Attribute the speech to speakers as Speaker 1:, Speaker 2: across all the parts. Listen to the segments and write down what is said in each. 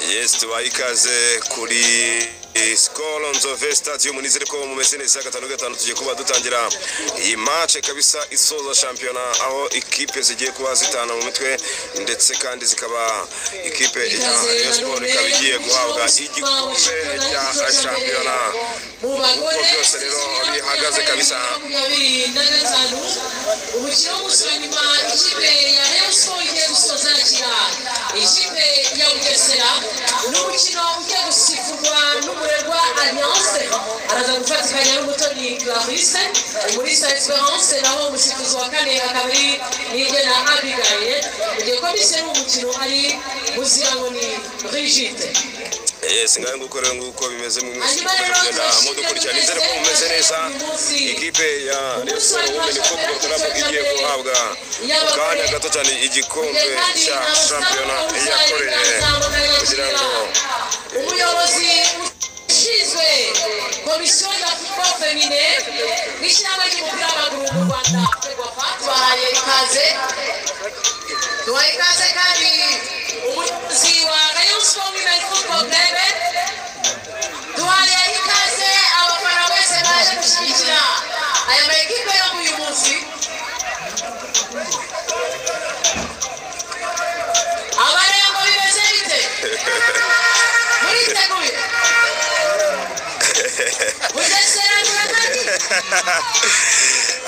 Speaker 1: Yes, tubaha ikaze kuri Skol Nzove Stadium. Nizere ko mumeze neza. Gatanu gatanu tugiye kuba dutangira iyi match kabisa isoza shampiyona, aho ikipe zigiye kuba zitana mu mitwe, ndetse kandi zikaba ikipe ya Rayon Sport ikaba igiye guhabwa igikombe cya shampiyona. Uko byose rero bihagaze kabisa.
Speaker 2: Umukino w'umunsi wa nyuma, ikipe ya Rayon Sport igiye gusoza yakira ikipe ya Bugesera. Ni umukino ugiye gusifurwa n'Umurerwa Alliance, araza gufatikanya n'Umutoni Clarisse, Umulisa Esperance, naho umusifuzi wa kane akaba ari Niyigena Abigail, mu gihe komiseri w'umukino ari Muzirangoni Brigitte.
Speaker 1: Yes, ngaho nguko rero, nguko bimeze mu mwese kugenda mudukurikirana. Nizere ko mumeze neza. Ikipe ya Rayon Sport Women Football Club igiye guhabwa kanya gato cyane igikombe cya shampiyona yakoreye kugira ngo
Speaker 2: Umuyobozi ushinzwe komisiyo ya football féminin n'ishyirahamwe ry'umupira w'amaguru mu Rwanda, FEGWAFA, tubahaye ikaze. Tubahaye ikaze kandi umuyobozi wa Rayon Sport Women Football Club. Duhaye ikaze abafana bose baje gushyigikira aya ma ekipe yo uyu munsi. Abarembo, bimeze bite? Muriteguye? Bugesera muratangiye?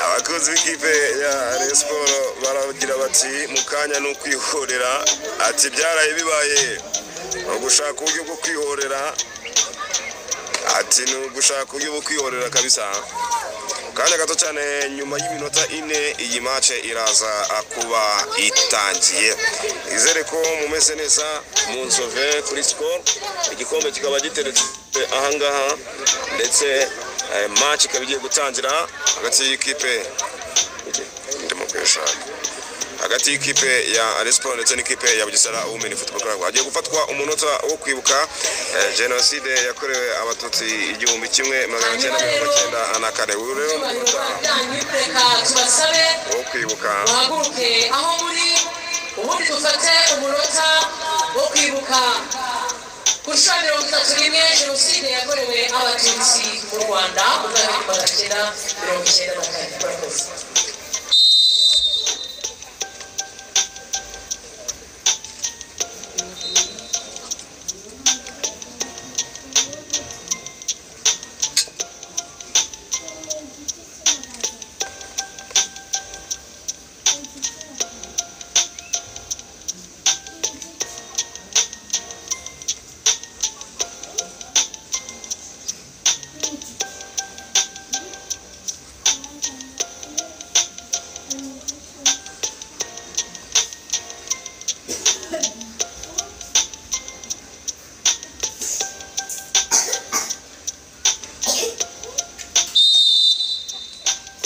Speaker 1: Abakozi b'ikipe ya Rayon Sport baragira bati mu kanya ni ukwihorera, ati byaraye bibaye ugushaka uburyo bwo kwihorera, ati ni ugushaka uburyo bwo kwihorera kabisa. Kanya gato cyane, nyuma y'iminota 4, iyi match iraza kuba itangiye. Izere ko mumeze neza mu Nzove kuri Skol. Igikombe kikaba giteretse ahangaha, ndetse match ikaba igiye gutangira hagati y'ikipe ndimo kuyishaka, hagati y'ikipe ya Rayon Sport ndetse n'ikipe ya Bugesera Women Football Club. Hagiye gufatwa umunota wo kwibuka jenoside yakorewe Abatutsi 1994. Uyu rero ni umunota
Speaker 2: Byanyu, reka tubasabe
Speaker 1: wo kwibuka.
Speaker 2: muhaguruke aho muri, ubundi dufate umunota wo kwibuka ku nshuro ya 31 jenoside yakorewe Abatutsi mu Rwanda mu mwaka w'1994. Murakoze.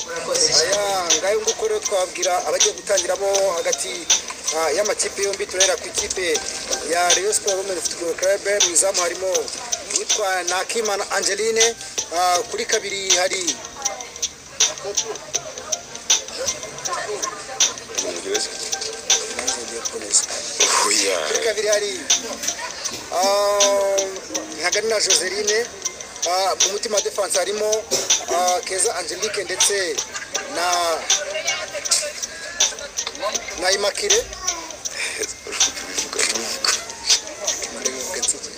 Speaker 2: Murakoze cyane.
Speaker 3: Aya ngayo nguko rero, twabwira abagiye gutangiramo hagati y'amakipe yombi. Turahera ku ikipe ya Rayon Sport Women Football Club. Mu izamu harimo uwitwa Nakimana Angeline. Kuri kabiri hari
Speaker 1: Oya.
Speaker 3: Kuri kabiri hari Ntaganira Joseline. Mu mutima wa defense harimo Keza Angelique ndetse na Immaculée.
Speaker 1: Bivuga bivuga.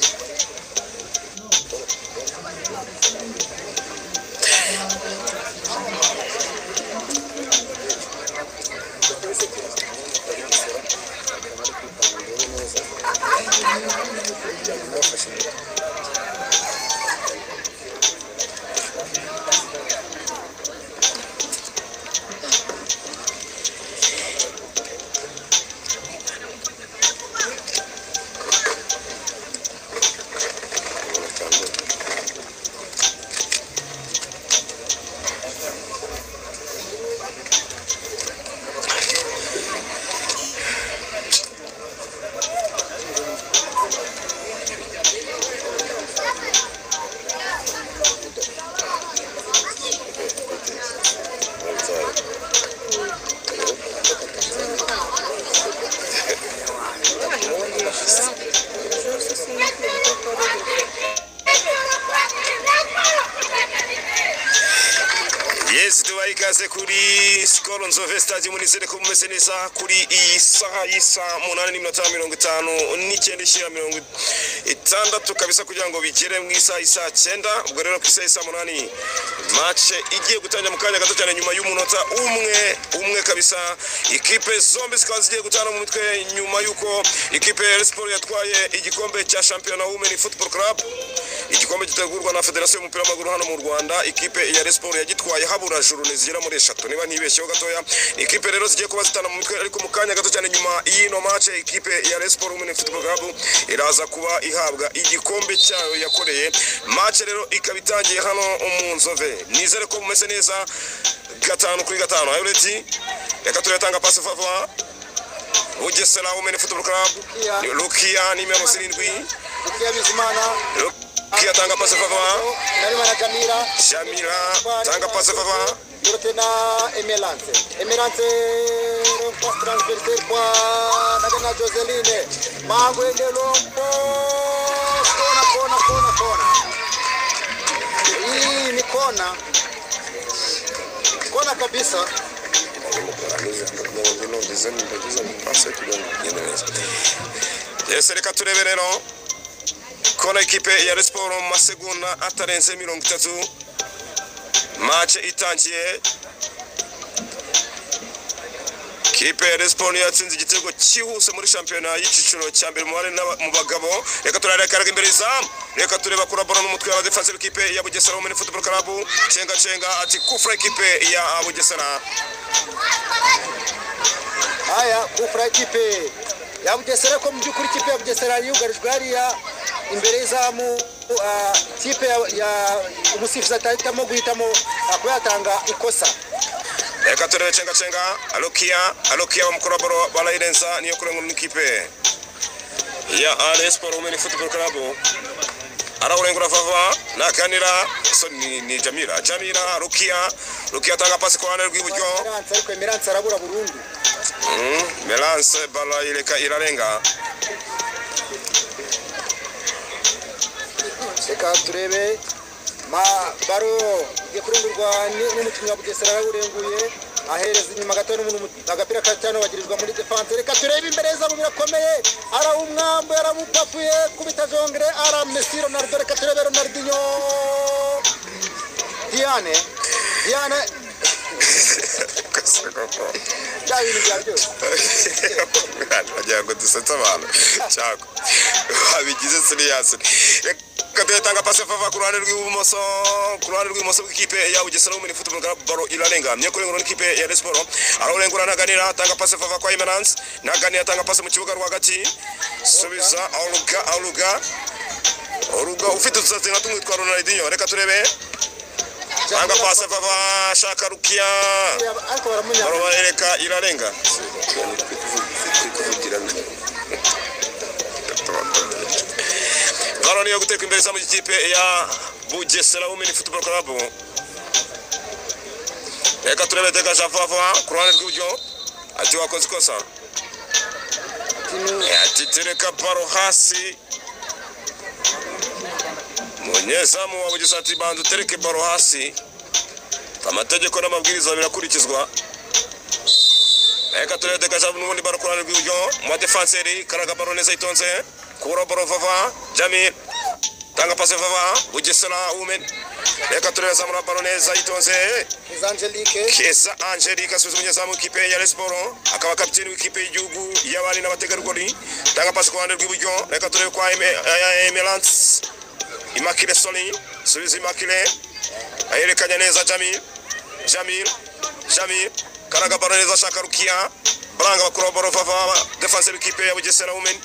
Speaker 1: Ikaze kuri Skol Nzove Stadium, nizere ko mumeze neza kuri iyi saha y'isa 8:59 ishyira 60 kabisa kugira ngo bigere mu isaha isa 9. Ubwo rero ku isaha isa 8 match igiye gutangira mu kanya gato cyane nyuma y'umunota umwe umwe kabisa. Ikipe zombi zikaba zigiye gutana mu mitwe nyuma y'uko ikipe ya Rayon Sports yatwaye igikombe cya shampiyona Women Football Club, igikombe gitegurwa na Federasiyo y'umupira w'amaguru hano mu Rwanda. Ikipe ya Rayon Sports yagitwaye habura journée zigera muri 3 niba ntibeshyeho gatoya. Ikipe rero zigiye kuba zitana mu mitwe, ariko mu kanya gato cyane nyuma y'ino match ikipe ya Rayon Sports Women Football Club iraza kuba ihabwa igikombe cyayo yakoreye. Match rero ikaba itangiye hano mu Nzove. Nizere ko mumeze neza 5 kuri 5. Ayureti reka turatanga passe favor Bugesera Women Football Club, Lukia nimero 7,
Speaker 3: Lukia Bizimana,
Speaker 1: Lukia tanga passe favor
Speaker 3: Narimana Jamira,
Speaker 1: Jamira tanga passe favor
Speaker 3: Dorothée na Emelance, Emelance passe transversale kwa Nagana Joseline Mangwende Lompo, kona kona kona kona, hii ni kona kona kabisa.
Speaker 1: Yes, reka turebe rero kona ikipe ya Rayon Sports mu masegonda atarenze 30 match itangiye. Ikipe ya Rayon Sports yatsinze igitego cyihuse muri shampiyona y'icyiciro cya mbere mu bagabo. Reka turareka imbere izamu, reka tureba kuri ballon n'umutwe wa defense w'ikipe ya Bugesera Women Football Club. Cenga cenga ati kufra ikipe ya Bugesera.
Speaker 3: Haya, kufra ikipe ya Bugesera ko mu by'ukuri ikipe ya Bugesera yugarijwe hariya imbere y'izamu. Ikipe ya umusifuzi atahitamo guhitamo kuba yatanga ikosa.
Speaker 1: Reka turebe cenga cenga Alokia, Alokia bamukora baro barayirenza, niyo kurengura n'ikipe ya Rayon Sports Women Football Club. Arawurengura vava nakanira so ni Jamira, Jamira Rukia, Rukia atanga pasi kwa ruhande rw'iburyo,
Speaker 3: ariko Emerance arabura burundu.
Speaker 1: Melance barayireka irarenga.
Speaker 3: Reka turebe ma baro igiye kurengurwa n'umukinnyi wa Bugesera, arawurenguye ahereza inyuma gato n'umuntu agapira ka cyane bagirizwa muri defense. Reka turebe imbere y'izamu birakomeye, arawumwambuye aramupapuye kubita jongre ara Messi Ronaldo. Reka turebe Ronaldinho, Diane, Diane bya bintu bya byose
Speaker 1: wagira ngo dusetse abantu cyangwa babigize serious. Reka tuyatanga passe fava ku ruhande rw'ibumoso, ku ruhande rw'ibumoso bw'ikipe ya Bugesera Women Football Club. Baro irarenga niyo kurengura n'ikipe ya Rayon Sports. Arawurengura Naganira atanga passe fava kwa Emerance, Naganira atanga passe mu kibuga rwagati, subiza Aruga, Aruga, Aruga ufite utusatsi nka tumwe twa Ronaldinho. Reka turebe tanga passe fava shaka Rukia,
Speaker 3: ariko baramunyanga,
Speaker 1: barabareka irarenga. Baro niyo guteka imbere izamu ry'ikipe ya Bugesera Women Football Club. Reka turebe teka Jafava ku ruhande rw'iburyo, ati wakoze ikosa, ati tereka baro hasi. Munyezamu wa Bugesera ati banza utereke baro hasi, amategeko n'amabwiriza birakurikizwa. Reka turebe teka Jafava n'ubundi baro ku ruhande rw'iburyo mu defenseri, karaga baro neza itonze kura baro vava Jamil tanga passe vava Bugesera Women. Reka turebe zamura baro neza itonze
Speaker 3: Angelique,
Speaker 1: Keza Angelique asubiza umunyezamu w'ikipe ya Rayon Sports, akaba kapiteni w'ikipe y'igihugu y'abari n'abategarugori. Tanga passe ku ruhande rw'iburyo, reka turebe kwa Emerance Immaculée Soli, subiza Immaculée ayerekanya neza Jamil, Jamil, Jamil karaga baro neza ashaka Rukia, baranga bakura baro vava defense w'ikipe ya Bugesera Women.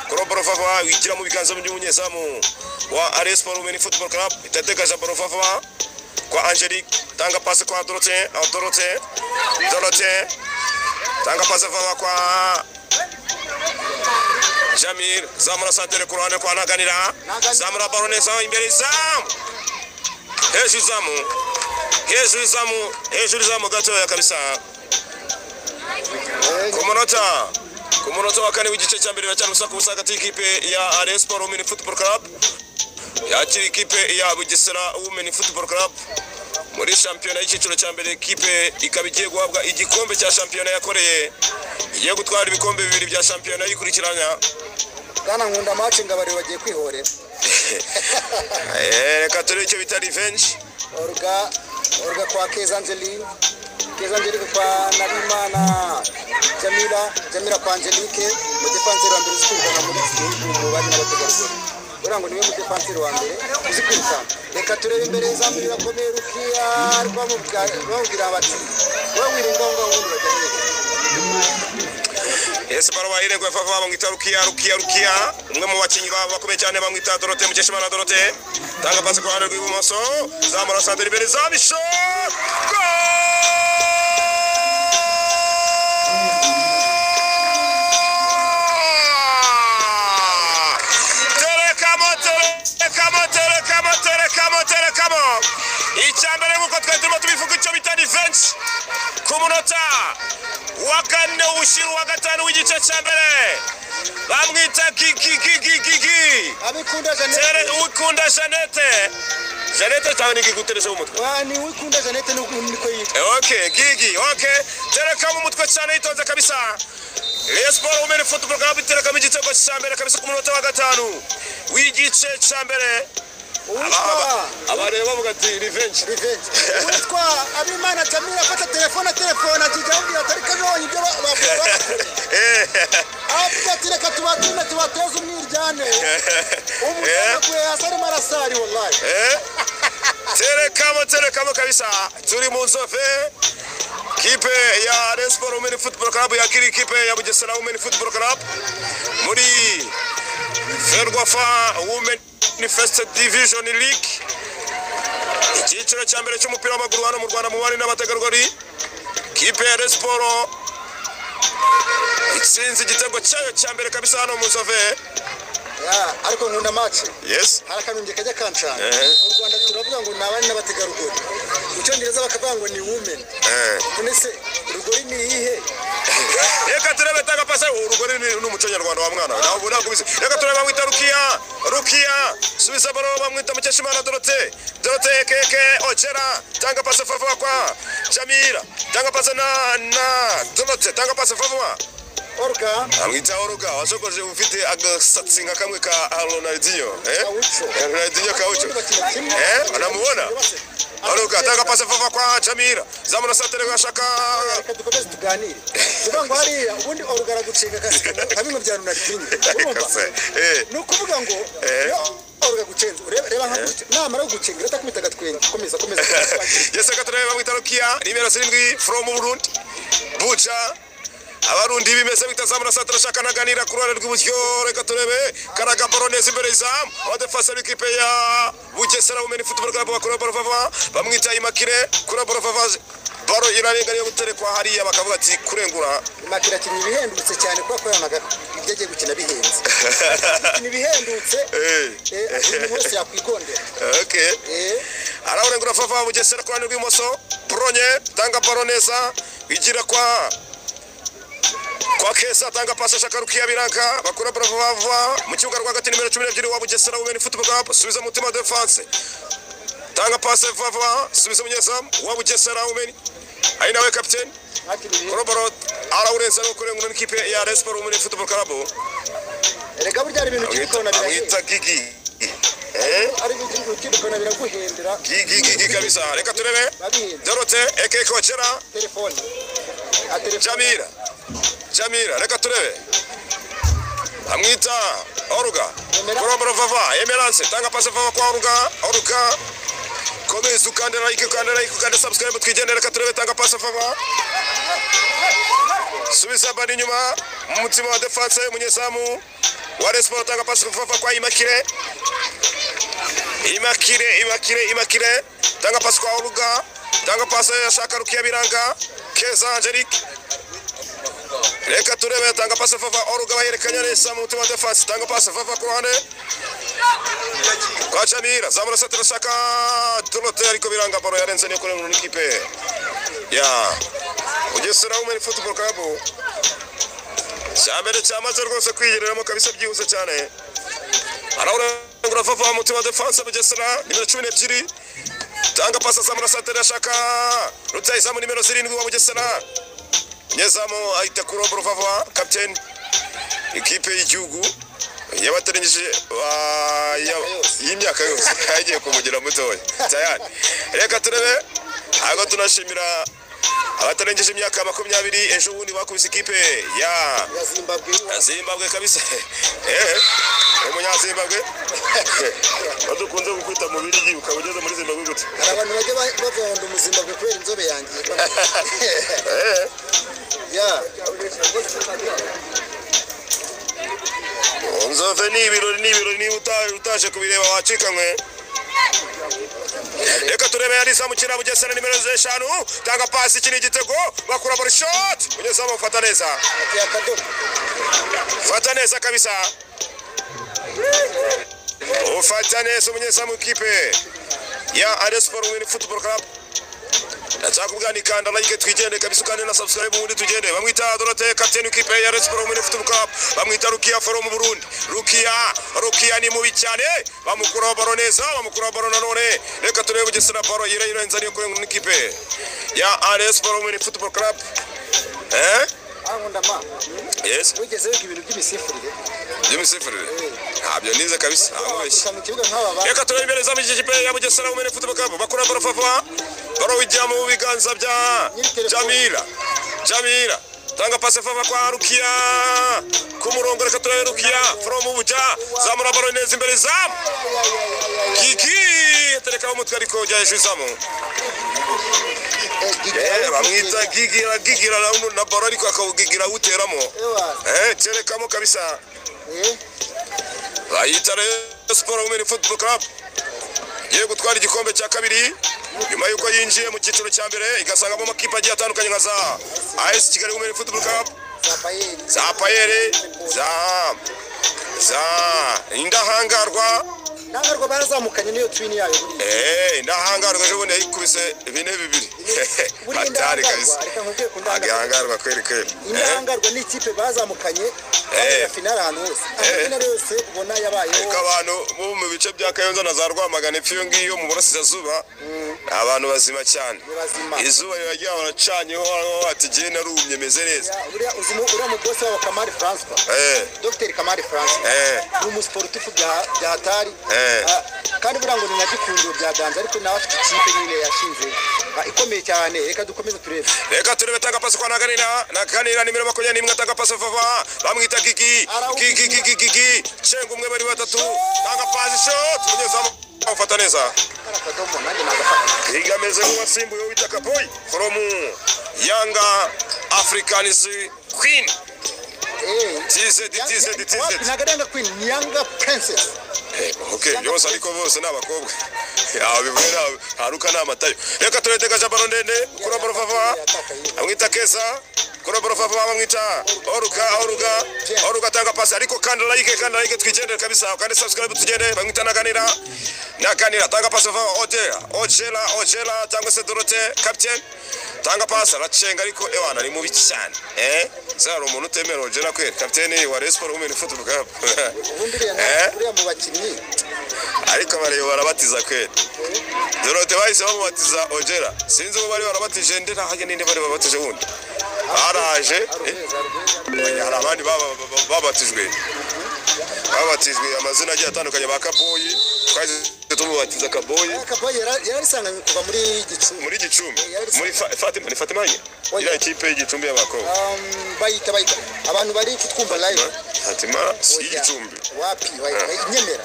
Speaker 1: Koroboro vava wigira mu biganza by'umunyezamu wa Rayon Sports Women Football Club, itategaje baro vava kwa Angelique, tanga passe kwa Dorothée, Dorothée, Dorothée tanga passe vava kwa Jamil, zamura santere ku ruhande kwa Naganira, zamura baro neza imbere izamu, hejuru izamu, hejuru izamu, hejuru izamu gatoya kabisa. Ku munota wa kane w'igice cya mbere biracyari ubusa ku busa hagati y'ikipe ya Rayon Sports Women Football Club Yakira ikipe ya Bugesera Women Football Club muri shampiyona y'icyiciro cya mbere. Ikipe ikaba igiye guhabwa igikombe cya shampiyona yakoreye, igiye gutwara ibikombe bibiri bya shampiyona yikurikiranya.
Speaker 3: Bwana Nkunda, match ngo abari bagiye kwihorera.
Speaker 1: Reka turebe icyo bita revenge.
Speaker 3: Olga, Olga kwa Keza Angeline, Keza Angelique kwa Nabimana Jamila, Jamila kwa Angelique, umudefanseri wa mbere uzi kwirukana muri iki gihugu mu bari n'abategarugori. Buriya ngo niwe mudefanseri wa mbere uzi kwirukana. Reka turebe imbere y'izamu rirakomeye. Rukiya bamubwira bati: "Wowe wirinda aho ngaho, ubundi urajya hehe?"
Speaker 1: Ese baro bayirenguye fava. Bamwita Rukiya, Rukiya, Rukiya, umwe mu bakinnyi babo bakomeye cyane. Bamwita Dorote Mukeshimana Dorote, tanga pasi ku ruhande rw'ibumoso, zamura santire imbere, zamisho. Terekamo, terekamo, terekamo, terekamo, terekamo! Icya mbere, nk'uko twari turimo tubivuga, icyo bita revenge ku munota wa 4 ushyira uwa 5 w'igice cya mbere. Bamwita Kikikikikiki.
Speaker 3: Abikunda Jeannette.
Speaker 1: Tere Uwikunda Jeannette, Jeannette cyangwa ni Gigi uteretse umutwe?
Speaker 3: Wa, ni Uwikunda Jeannette niko yitwa.
Speaker 1: Okay, Gigi, okay. Terekamo umutwe cyane yitonze kabisa. Rayon Sport Women Football Club iterekamo igitego cya mbere kabisa ku munota wa 5 w'igice cya mbere.
Speaker 3: Uwitwa
Speaker 1: Abareba bavuga ati revenge.
Speaker 3: Revenge. Uwitwa Abimana Jamila afata telefone, telefone akijya amubwira ati: "Ariko ejo ibyo bavuga." Avuga ati: "Reka tubatinde, tubateze umwiryane." Ubu yaguye hasi arimo arasari, wallahi.
Speaker 1: Terekamo, terekamo kabisa. Turi mu Nzove, kipe ya Rayon Sport Women Football Club yakira ikipe ya Bugesera Women Football Club muri Ferwafa Women First Division League, icyiciro cya mbere cy'umupira w'amaguru hano mu Rwanda mu bari n'abategarugori. Kipe ya Rayon Sport itsinze igitego cyayo cya mbere kabisa hano mu Nzove.
Speaker 3: Ya, ariko Nkunda, match
Speaker 1: Yes.
Speaker 3: hari akantu kajya kancana. Mu Rwanda turavuga ngo ni abari n'abategarugori, mu Cyongereza bakavuga ngo ni women. None se urugori ni iyihe?
Speaker 1: Reka turebe, tanga pase. Urugori ni umuco nyarwanda wa mwana, nawe ubu ntabwo ubizi. Reka turebe, bamwita Rukiya, Rukiya, subiza baro. Bamwita Mukeshimana Dorote, Dorote keke Ochera, tanga pase fava kwa Jamira, tanga pase na Dorote, tanga pase fava.
Speaker 3: Olga.
Speaker 1: Amwita Oruga wasokoje, ufite agasatsi nka kamwe ka Ronaldinho, eh.
Speaker 3: Gaucho.
Speaker 1: Ronaldinho Gaucho.
Speaker 3: Bakina kimwe.
Speaker 1: Anamuona Oruga, tanga pase fava kwa Jamira, zamura satere gashaka.
Speaker 3: Reka dukomeze tuganire. Tuvuga ngo hariya ubundi Olga aragucenga akasika nka bimwe bya Ronaldinho, urumva?
Speaker 1: Kase,
Speaker 3: Ni ukuvuga ngo iyo Olga agucenze, ureba nka gutya, namara kugucenga urahita akubita agatwenge. Komeza, komeza.
Speaker 1: Yes, reka turebe, bamwita Rukiya, nimero 7 from Burundi. Buja. Abarundi bimeze bitazamura saa turashaka naganira ku ruhande rw'iburyo. Reka turebe, karaga baro neza imbere y'izamu. Abadefasa b'ikipe ya Bugesera Women Football Club bakora baro vava. Bamwita Imakire kuri baro vava. Baro irarenga niyo guterekwa hariya, bakavuga ati kurengura.
Speaker 3: Makira akinnye ibihendutse cyane kubera ko yabonaga ibyo agiye gukina bihenze. Gukina ibihendutse, buri muntu wese yakwigondera.
Speaker 1: Okay. Arawurengura fava Bugesera ku ruhande rw'ibumoso. Bronye, tanga baro neza, igira kwa Kesa, tanga pasi ashaka Rukiya, biranka, bakura baro vuba vuba mu kibuga rwagati. Nimero 12 wa Bugesera Women Football Club, subiza mutima defense, tanga pasi vuba vuba, subiza umunyezamu wa Bugesera Women ari nawe kapiteni.
Speaker 3: Akina ibihenze.
Speaker 1: Koroboro arawurenza no kurengura n'ikipe ya Rayon Sport Women Football Club.
Speaker 3: Erega burya hari ibintu ukina ukabona birahenda.
Speaker 1: Amwita Gigi.
Speaker 3: Ari ibintu ukina ukabona biraguhendera.
Speaker 1: Gigi, Gigi kabisa. Reka turebe.
Speaker 3: Babihenze.
Speaker 1: Dorote eke Kochera.
Speaker 3: Telefone a telefone.
Speaker 1: Jamira, Jamira, reka turebe, amwita Oruga.
Speaker 3: Emera.
Speaker 1: Koroboro vava Emerance, tanga pasi vava kwa Oruga. Oruga, komeza ukande like, ukande like, ukande subscribe, twigendere. Reka turebe, tanga pasi vava, subiza bari inyuma mu mutima wa defense. Umunyezamu wa Rayon Sport, tanga pasi vava kwa Imakire, Imakire, Imakire, Imakire, tanga pasi kwa Oruga, tanga pasi ashaka Rukiya, biranga. Keza Angelique, reka turebe, tanga pasi vava. Oruga bayerekanya neza mu mutima wa defense, tanga pasi vava ku ruhande kwa Jamira, zamura satira shaka Dorote, ariko biranga, baro yarenze niyo kurengura n'ikipe ya Bugesera Women Football Club. Cya mbere cyamaze rwose kwigereramo kabisa byihuse cyane, arawurengura. Ararengura vava mutima defense Bugesera nimero 12 tanga pasa zamura santere ashaka rutayizamu nimero 7 wa Bugesera nyezamu ahita kurombora vava captain ikipe y'igihugu yabatarengeje y'imyaka yose yagiye kumugira mutoya tayari. Reka turebe aho tunashimira abatarengeje imyaka 20 ejo bundi bakubise ikipe ya Zimbabwe kabisa. Umunyazimbabwe badukunze gukwita mu birigi ukaba ugeze muri Zimbabwe gute?
Speaker 3: Hari abantu bajya bavunda umuzimbabwe kubera inzobe yanjye. Ya
Speaker 1: Nzove ni ibirori niba utaje kubireba wacikanwe. Reka turebe yari zamukira Bugesera nimero 5 tanga pasi iki ni igitego bakura muri shot umunyezamu ufata neza. Fata neza kabisa. Ufata neza umunyezamu ikipe ya Rayon Sports Women Football Club. Ndakubwira ni kanda like twigende kabisa kandi na subscribe ubundi tugende. Bamwita Dorothée captain w'ikipe ya Rayon Sports Women Football Club, bamwita Rukia from Burundi. Rukia ni mubi cyane, bamukuraho baro neza, bamukuraho baro nanone. Reka turebe Bugesera baro irayirenza niyo kuri n'ikipe ya Rayon Sports Women Football Club. Yes.
Speaker 3: Wigeze wiga ibintu by'imisifurire?
Speaker 1: By'imisifurire? Ntabyo nize kabisa. Reka turebe imbere zamu ikipe ya Bugesera Women Football Club bakura baro fafa. Baro wijya mu biganza bya Jamila. Jamila tanga pase fava kwa Rukia ku murongo. Reka turebe Rukia from Buja zamura baro neza imbere zamu Kiki atereka umutwe ariko jya hejuru zamu. Bamwita Gigira Gigira na baro ariko akawugigira uteramo. Terekamo kabisa. Bayita Rayon Sports Women Football Club igiye gutwara igikombe cya kabiri nyuma yuko yinjiye mu cyiciro cya mbere igasangamo amakipe agiye atandukanye nka za AS Kigali Women Football Club, za Payere, za Indahangarwa.
Speaker 3: Indahangarwa barazamukanye niyo twin yayo
Speaker 1: buriya. Indahangarwa ejo bundi yayikubise 4-2. Hatari kabisa. Indahangarwa kweli kweli.
Speaker 3: Indahangarwa ni ikipe bazamukanye bagera finale ahantu hose. Finale yose ubona yabayeho.
Speaker 1: Ariko abantu bo mu bice bya Kayonza na za Rwamagana epfo iyo ngiyo mu burasirazuba abantu bazima cyane. Izuba riragira baracanyeho ati jye narumye meze neza.
Speaker 3: Uriya uriya mu boss wabo Kamari Francois. Dr Kamari Francois. Ni umusportifu bya hatari. Kandi buriya ngo ni nagikundiro bya danza ariko nawe afite ikipe nyine yashinze ikomeye cyane. Reka dukomeze turebe.
Speaker 1: Reka turebe tanga pasi kwa Naganira nimero 21 tanga pasi vava bamwita Gigi Gigi Gigi Gigi cenga umwe bari batatu tanga pasi shot umunyezamu ufata neza. Gigi ameze nk'uwasimbuye wita Kaboy from Yanga Africans Queen. TZ TZ TZ
Speaker 3: Ntago Queen ni Yanga Princess.
Speaker 1: Okay, yose ariko bose n'abakobwa. Bivuye haruka n'amatayo. Reka turete gaja baro ndende kuri baro vava. Amwita Kesa kuri baro vava bamwita Oruka tanga pasi ariko kandi like twigendere kabisa kandi subscribe tugende. Bamwita Naganira tanga pasi vava Ojela cyangwa se Dorothée captain tanga pasi aracenga ariko ewana ni mubi cyane. Zari umuntu utemera Ojela kweli captain wa Rayon Sports Women Football Club.
Speaker 3: Ubundi uriya mu bakinnyi
Speaker 1: ariko bareba barabatiza kweli. Dorothée bahise bamubatiza Ojela sinzi uwo bari barabatije nde nahajye ninde bari babatije wundi araje. Hari abandi babatijwe amazina agiye atandukanye ba Kaboyi twahise tumubatiza Kaboyi.
Speaker 3: Kaboyi yarisanganywe kuva muri Gicumbi
Speaker 1: muri Fatima ni Fatima iriya ikipe y'Igicumbi y'abakobwa
Speaker 3: bayita abantu bari kutwumva live
Speaker 1: Fatima si Igicumbi
Speaker 3: wapi bayita Inyemera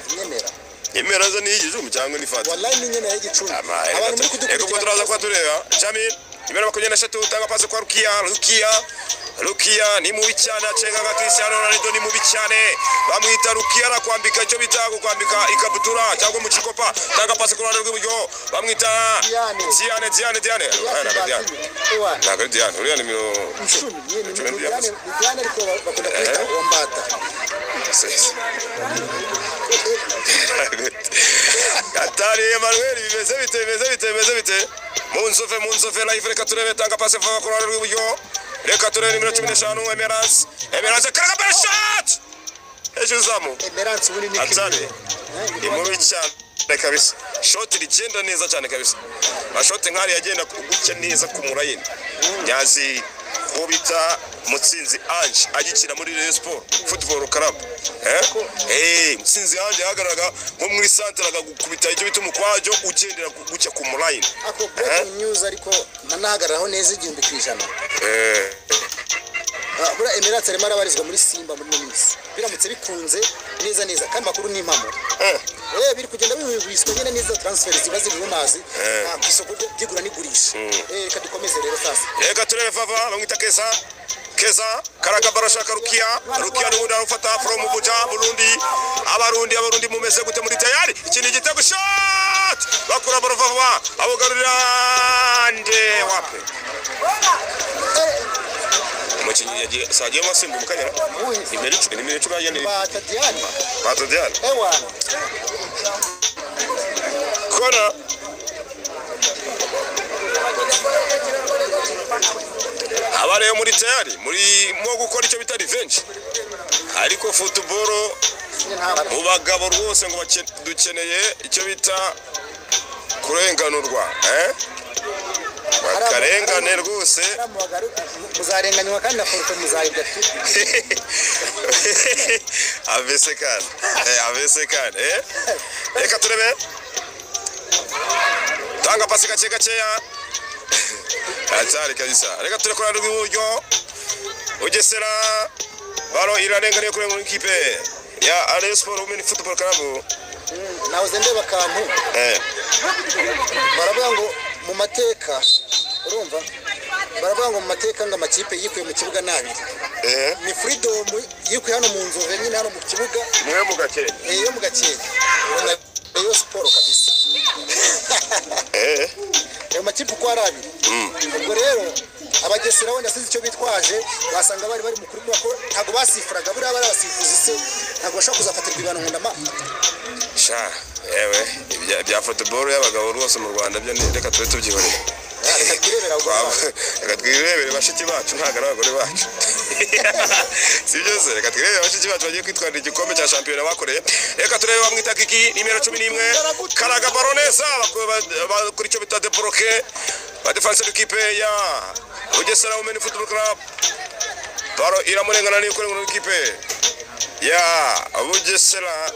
Speaker 1: Inyemera zo ni Igicumbi cyangwa ni Fatima
Speaker 3: wallahi ni Inyemera y'Igicumbi. Abantu muri kudukurikira
Speaker 1: eko turaza kwa tureba Jamil nimero 23 tanga pasi kwa Rukia ni mubi cyane acenga nka Cristiano Ronaldo ni mubi cyane bamwita Rukia arakwambika icyo bita kwambika ikabutura cyangwa mu cikopa tanga pasi ku ruhande rw'iburyo bamwita Diane ntabwo Diane uriya nimero
Speaker 3: 10 ni Diane ariko bakunda kwita Ombata.
Speaker 1: Gatari Emmanuel bimeze bite munsofe live. Reka turebe tanga pasi vuba ku ruhande rw'iburyo. Reka turebe nimero 15 Emerance karaga shot Hejuru zamu.
Speaker 3: Emerance ubundi ni
Speaker 1: Atari. Ni mubi cyane kabisa. Shoti rigenda neza cyane kabisa. Mashoti nkari yagenda gutya neza ku murayini. Nyazi ko bita Mutsinzi Ange agikina muri Rayon Sport Football Club. Mutsinzi Ange yahagararaga nko muri centre agakubita icyo bita umukwajo ugendera gutya ku murayini.
Speaker 3: Ako breaking news ariko nanahagararaho neza 1000%. Bura Emerance arimo arabarizwa muri Simba muri minsi. Biramutse bikunze neza neza kandi makuru ni impamo. Biri kugenda bihwiswe nyene neza transfer ziba ziri mu mazi ku isoko ryigura n'igurisha. Reka dukomeze rero sasa.
Speaker 1: Reka turebe Vava bamwita Keza. Keza Karagabaro shaka Rukia. Rukia n'ubundi arufata from Buja Burundi. Abarundi mumeze gute muri tayari? Iki ni igitego shot! Bakura baro Vava abogarurira nde wape. Umukinnyi yagiye sagiye masimba mukanyara. Nimero 10 yagende. Batadiani.
Speaker 3: Ewa.
Speaker 1: Kona. Abare muri tayari muri mo gukora icyo bita revenge. Ariko football mu bagabo rwose ngo dukeneye icyo bita kurenganurwa, Bakarengane rwose
Speaker 3: muzarenganywa kandi na forufe muzayibwa tu.
Speaker 1: AVC kan. Reka turebe. Tanga pasi gake gakeya. Atari kabisa. Reka turekora rw'iburyo. Bugesera baro irarenganiye kuri mu ikipe ya Rayon Sport Women Football Club.
Speaker 3: Nahoze ndeba akantu. Baravuga ngo mu mateka urumva baravuga ngo mu mateka ngo amakipe yikuye mu kibuga nabi. Ni Freedom yikuye hano mu Nzove nyine hano mu kibuga
Speaker 1: mwe mu Gakenke.
Speaker 3: Yo mu Gakenke. Ubona Rayon Sport kabisa. Ayo makipe uko ari abiri. Ubwo rero abagesera wenda sinzi icyo bitwaje wasanga bari bari mukuri kuko ntago basifuraga buriya bari abasifuzi se ntago bashobora kuzafatirwa ibihano ngo ndama.
Speaker 1: Sha yewe ibya football y'abagabo rwose mu Rwanda byo reka tube tubyihoreye. Reka twirebere bashiki bacu ntago ari abagore bacu. Si byo se reka twirebere bashiki bacu bagiye kwitwarira igikombe cya shampiyona bakoreye. Reka turebe bamwita Kiki nimero 11 Karaga Baronesa bakora icyo bita debloqué ba defense d'équipe ya Bugesera Women Football Club. Baro iramurengana ni kuri mu ikipe ya Bugesera.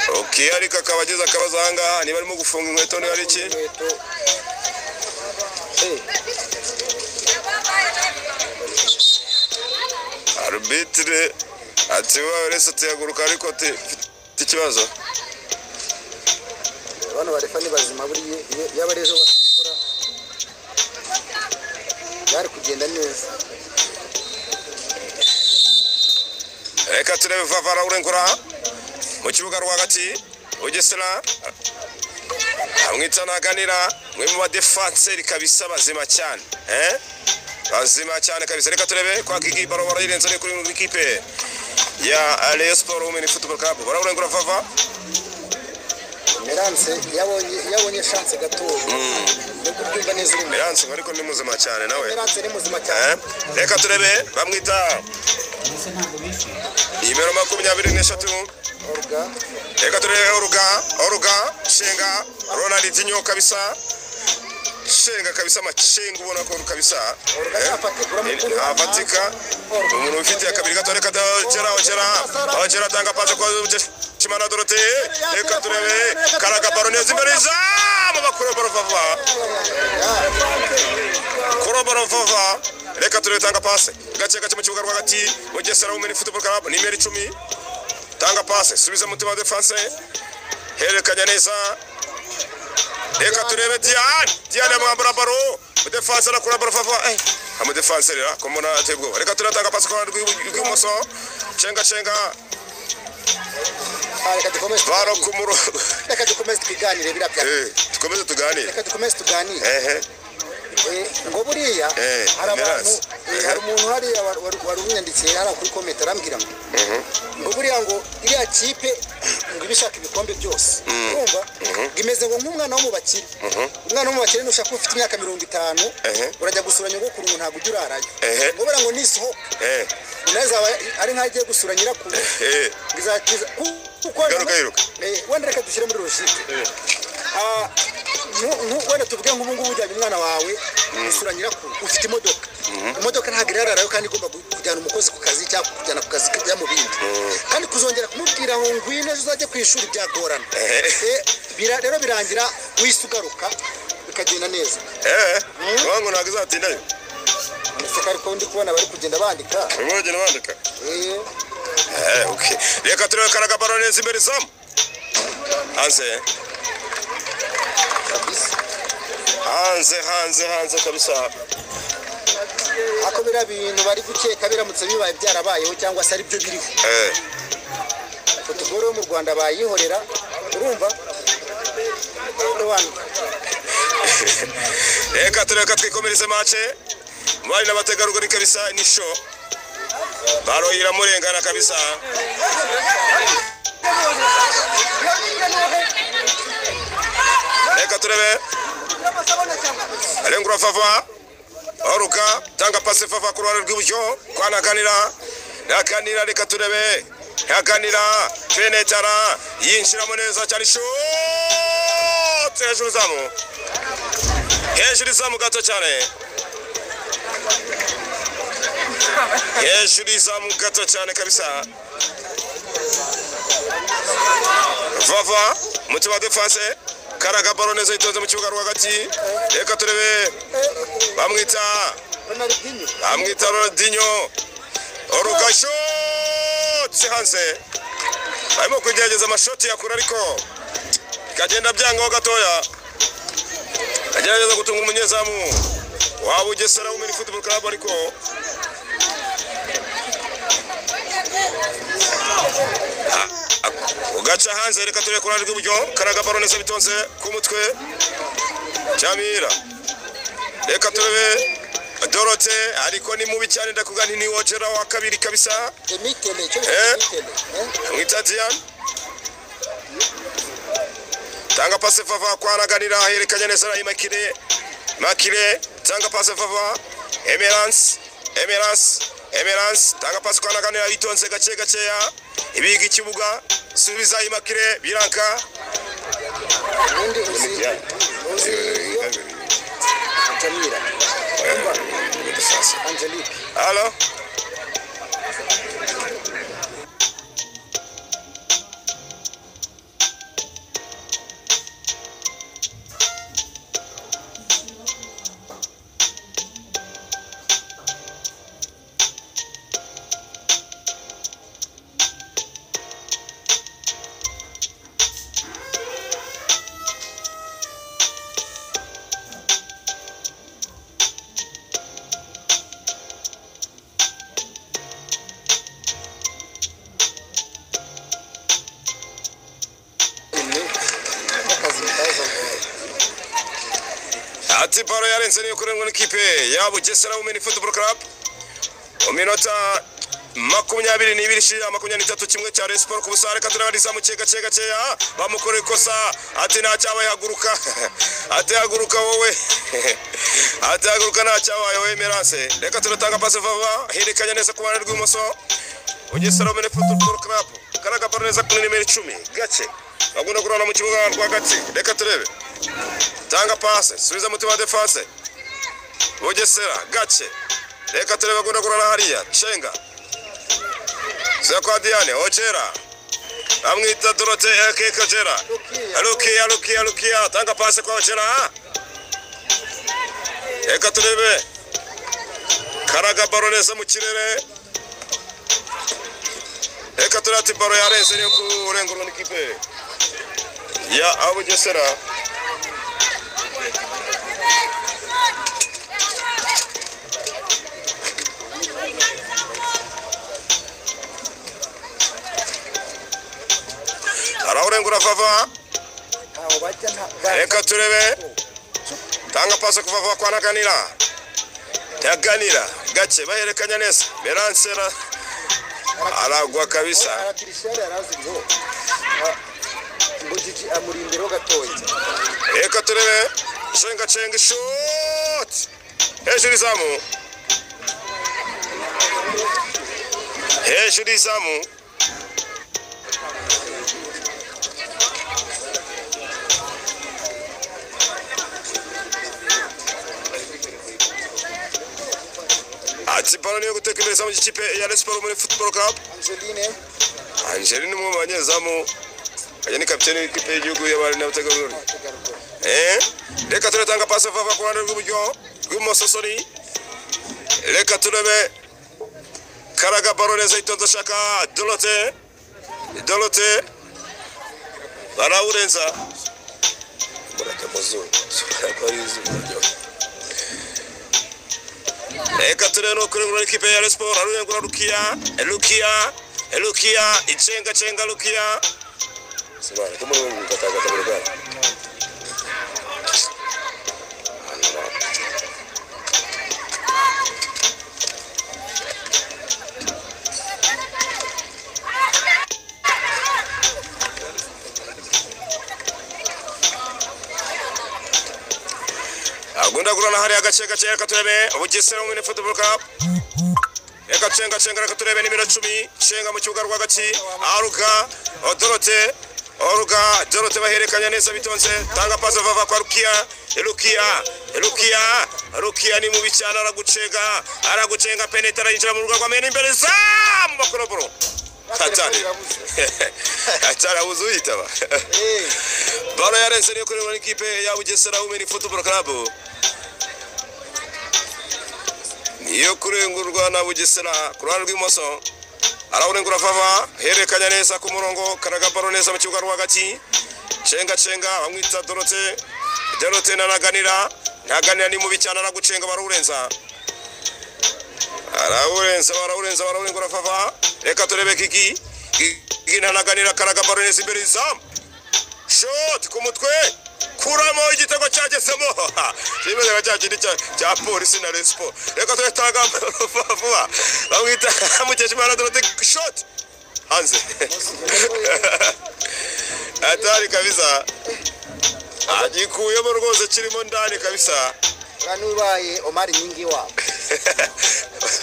Speaker 1: Okay, ariko akabageza akabaza ahangaha niba arimo gufunga inkweto niba ari iki. Arbitre ati wowe tuyaguruka ariko ati mfite ikibazo.
Speaker 3: Abana barefa ni bazima buriye yaba ejo basifura bari kugenda neza.
Speaker 1: Reka turebe Vavara urengura mu kibuga rwagati Bugesera amwita naganira mwe mu badefanseri kabisa bazima cyane bazima cyane kabisa. Reka turebe kwa Kiki baro barayirenza kuri mu ikipe ya Rayon Sport Women Football Club. Bararengura Vava
Speaker 3: Merance yabonye chance gato. Ndikubyumva neza uri
Speaker 1: Merance ariko ni muzima cyane nawe.
Speaker 3: Merance ni muzima cyane.
Speaker 1: Reka turebe bamwita nimero 23
Speaker 3: Oruga.
Speaker 1: Reka turebe Oruga Shenga Ronaldinho kabisa. Shenga kabisa machenga ubona ko kabisa. Afatika umuntu ufite akabiri gato. Reka Ojera tanga passe kwa Chimana Dorothée. Reka turebe Karaga Baronesa imbere izamu bakura baro Vava. Kura baro Vava. Reka turebe tanga passe gace gace mu kibuga rwagati Bugesera Women Football Club nimero 10 tanga passe subiza mutima defense herekanya neza. Reka turebe Diane amwambura baro defense arakura baro Vava. Amu defense rera komona atebwo. Reka turatanga passe kwa rw'ibumoso Chenga
Speaker 3: Reka dukomeze
Speaker 1: baro kumuro.
Speaker 3: Reka dukomeze twiganire birabya.
Speaker 1: Dukomeze tuganire.
Speaker 3: Reka dukomeze tuganire. Ngo buriya hari abantu, hari umuntu hariya wari unyandikiye hariya kuri comment arambwira ngo buriya ngo iriya kipe ngo iba ishaka ibikombe byose, urumva ngo imeze ngo nk'umwana wo mu bakire. Umwana wo mu bakire nushaka ufite imyaka 50 urajya gusura nyogokuru ngo ntabwo ujya urarayo, ngo buriya ngo nisohoka nazaba ari nkaho agiye gusura nyirakuru izakiza kuko wenda reka dushyire muri logique. Wenda tuvuge nk'ubu ngubu ujyanye umwana wawe gusura nyirakuru ufite imodoka, imodoka ntabwo irararayo kandi igomba kujyana umukozi ku kazi cyangwa kujyana ku kazi kajya mu bindi, kandi kuzongera kumubwira ngo ngwino ejo uzajye ku ishuri byagorana. Rero birangira wise ugaruka bikagenda neza.
Speaker 1: Ngo ntabwo izatindayo.
Speaker 3: Ndetse ariko ndi kubona bari kugenda bandika.
Speaker 1: Barimo bagenda bandika. Okay. Reka turebe karaga baro neza imbere izamu. Hanze. Hanze hanze hanze kabisa.
Speaker 3: Ako bira bintu bari gukeka biramutse bibaye byarabayeho cyangwa se ari byo biriho. Football yo mu Rwanda bayihorera, urumva?
Speaker 1: Reka turebe twikomereze match. Bari n'abategarugori kabisa ni show. Baro iramurengana kabisa. Reka turebe. Alengura Fafa. Oruka tanga passe Fafa ku ruhande rw'iburyo kwa Naganira. Naganira reka turebe. Naganira penetara yinjiramo neza cyane shot hejuru zamu. Hejuru zamu gato cyane. Hejuru izamu gato cyane kabisa. Vava mutima wa defense karaga baro neza itonze mu kibuga rwagati. Reka turebe bamwita Ronaldinho. Oruka shot hanze. Arimo kugerageza amashoti yakura ariko kagenda byangaho gatoya. Agerageza gutunga umunyezamu wa Bugesera Women Football Club ariko ugaca hanze. Reka turebe ku ruhande rw'iburyo karaga baro neza bitonze ku mutwe Jamira. Reka turebe Dorote ariko ni mubi cyane ndakuga nti ni wogera wa kabiri kabisa. Mwita Diane tanga passe Fafa kwa Naganira herekanye neza na Imakire. Makire tanga passe Fafa Emerance Emerance Emerance tanga passe kwa Naganira itonze gace gaceya ibiga ikibuga subiza Imakire biranka.
Speaker 3: Undi uzi Jamira Angelique.
Speaker 1: Allo. Ati baro yarenze niyo kurengwa n'ikipe ya Bugesera Women Football Club. Mu minota 22 shira 23 kimwe cya Rayon Sports ku busa. Reka turabariza mu cega cega cega bamukoreye ikosa ati nta cyabaye haguruka. Ati haguruka wowe. Ati haguruka nta cyabaye wowe Emerance. Reka turatanga passe Fafa herekanya neza ku ruhande rw'ibumoso. Bugesera Women Football Club karaga baro neza kuri nimero 10 gace bagunda kurana mu kibuga rwagati. Reka turebe tanga passe subiza mutima wa defense Bugesera gace. Reka turebe bagunda kurana hariya Cenga Zakwa Diane Ojera amwita Dorote akeka Ojera Alukia Alukia Alukia tanga passe kwa Ojera. Reka turebe karaga baro neza mu kirere. Reka turati baro yarenze niyo kurengurwa n'ikipe ya Bugesera. Arawurengura Fafa. Reka turebe Tanga pasi kuva vuba kwa Ntaganira. Ntaganira gake bahererekanya neza. Meransera aragwa kabisa.
Speaker 3: Aratirishare arazi ngo Mbujiji amuri imbere gatoya.
Speaker 1: Reka turebe cenga cenga shot. Hejuru izamu. Hejuru izamu. Ati ballon yo guteka imbere zamu y'ikipe ya Rayon Sports muri Football Club. Angeline umwe mu banyezamu ajya ni kapiteni w'ikipe y'igihugu y'abari n'abategarugori. Reka turatanga passe vava ku ruhande rw'iburyo rw'ibumoso sorry. Reka turebe Karaga ballon neza itonze ashaka Dorote. Dorote barawurenza. Murajya mu zuba. Reka turebe no kurengura ikipe ya Rayon Sports arurengura Rukia. Rukia Rukia icenga cenga Rukia. Sibara kumurungu katagata buri. Agunda kurana hari agace gace reka turebe Bugesera Women Football Club. Reka cenga cenga reka turebe nimero 10 cenga mu kibuga rwagati Aruga Dorote Oruga Dorote baherekanya neza bitonze tanga passe vava kwa Rukia Rukia Rukia Rukia ni mubi cyane aragucenga aragucenga penetra yinjira mu rugo rwa imbere zamu bakoroboro. Hatari hatari awuzuyitaba. Balo yarenze niyo kuri muri ikipe ya Bugesera Women Football Club. Niyo kurengurwa na Bugesera ku ruhande rw'imoso. Arawurengura vava herekanya neza ku murongo Karaga balo neza mu kibuga rwagati. Cenga cenga bamwita Dorote. Dorote na Ntaganira. Ntaganira ni mubi cyane aragucenga barawurenza. Arawurenza barawurenza barawurengura vava. Reka turebe Kiki. Kiki na Ntaganira Karaga balo neza imbere izamu. Shot ku mutwe kuramo igitego cyagezemo. Kimeze cya kindi cya polisi na Rayon Sports. Reka turetanga vuba bamwita Mukeshimana Dorote shot hanze. Atari kabisa agikuyemo rwose kirimo ndani kabisa.
Speaker 3: Kanubaye Omar Nyingi wa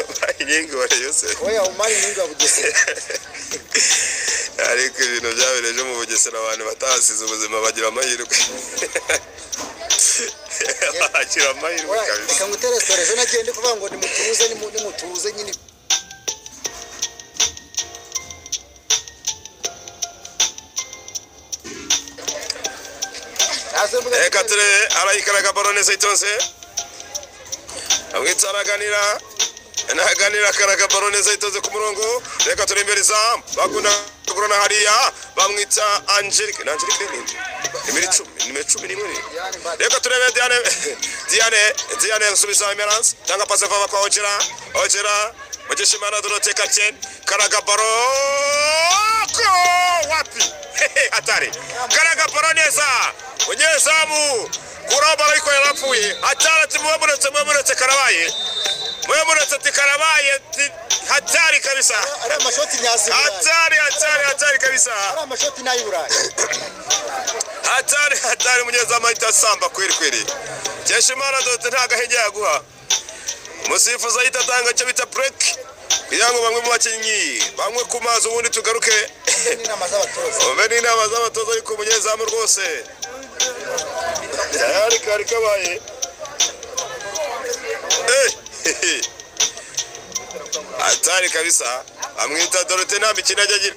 Speaker 1: Omar Nyingi wa yose.
Speaker 3: Oya Omar Nyingi wa Bugesera.
Speaker 1: Ariko ibintu byabereje mu Bugesera abantu batasize ubuzima bagira amahirwe. Bagira amahirwe kabisa.
Speaker 3: Reka ngutere story ejo nagende kuvuga ngo nimutuze nimutuze nyine.
Speaker 1: Reka turebe arayikaraga ballon neza itonze. Amwitsa araganira. Naganira Karaga ballon neza itonze ku murongo. Reka turebe imbere zamu bakunda kurona hariya bamwita Angelique. Na Angelique ni nimero 10 nimero 11. Reka turebe Diane Diane Diane nsubiza Emerance tanga passe vava kwa Ojera Ojera Mukeshimana Dorote kapiteni Karaga ballon wapi hatari Karaga ballon neza umunyezamu kuraba ariko yarapfuye hatari ati mwemuretse mwemuretse karabaye mwemuretse ati karabaye hatari kabisa.
Speaker 3: Ari amashoti nyazi.
Speaker 1: Hatari hatari hatari kabisa.
Speaker 3: Ari amashoti nayiburaye.
Speaker 1: Hatari hatari umunyezamu ahita asamba kweli kweli. Mukeshimana Dorote nta gahenge yaguha. Umusifuzi ahita atanga icyo bita break kugira ngo bamwe mu bakinnyi banywe ku mazi ubundi tugaruke.
Speaker 3: N'inama z'abatoza.
Speaker 1: Ube n'inama z'abatoza ariko umunyezamu rwose. Tayari kari kabaye. Hatari kabisa. Amwita Dorote nta mikino ajya agira.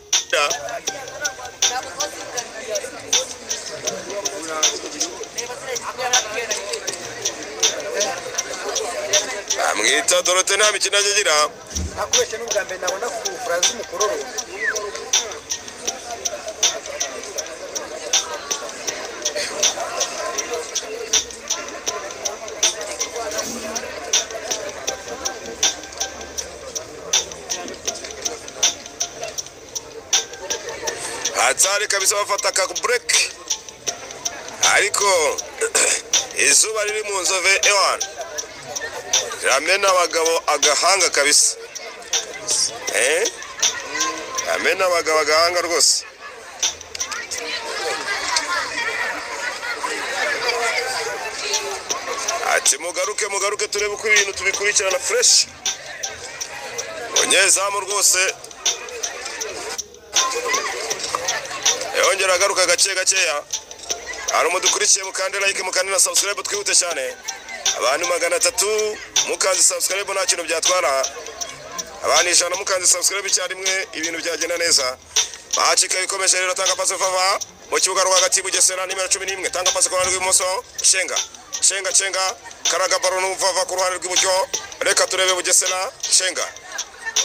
Speaker 1: Amwita Dorote nta mikino ajya agira.
Speaker 3: Nakubeshye n'ubwa mbere nabona ku Francis Mukororo.
Speaker 1: Hatari kabisa bafata ka break. Ariko Izuba riri mu Nzove ewana riramena abagabo agahanga kabisa. Riramena abagabo agahanga rwose. Ati mugaruke mugaruke turebe uko ibintu tubikurikirana fresh. Umunyezamu rwose yongera agaruka gake gakeya. Hari umudukurikiye mukande like mukande na subscribe twihute cyane. Abantu 300 mukanze subscribe nta kintu byatwara. Abantu 100 mukanze subscribe icyarimwe ibintu byagenda neza. Bacika bikomeje rero tanga passe fava mu kibuga rwagati Bugesera nimero 11 tanga passe ku ruhande rw'ibumoso Shenga Shenga Shenga karaga baro n'umvava ku ruhande rw'iburyo. Reka turebe Bugesera Shenga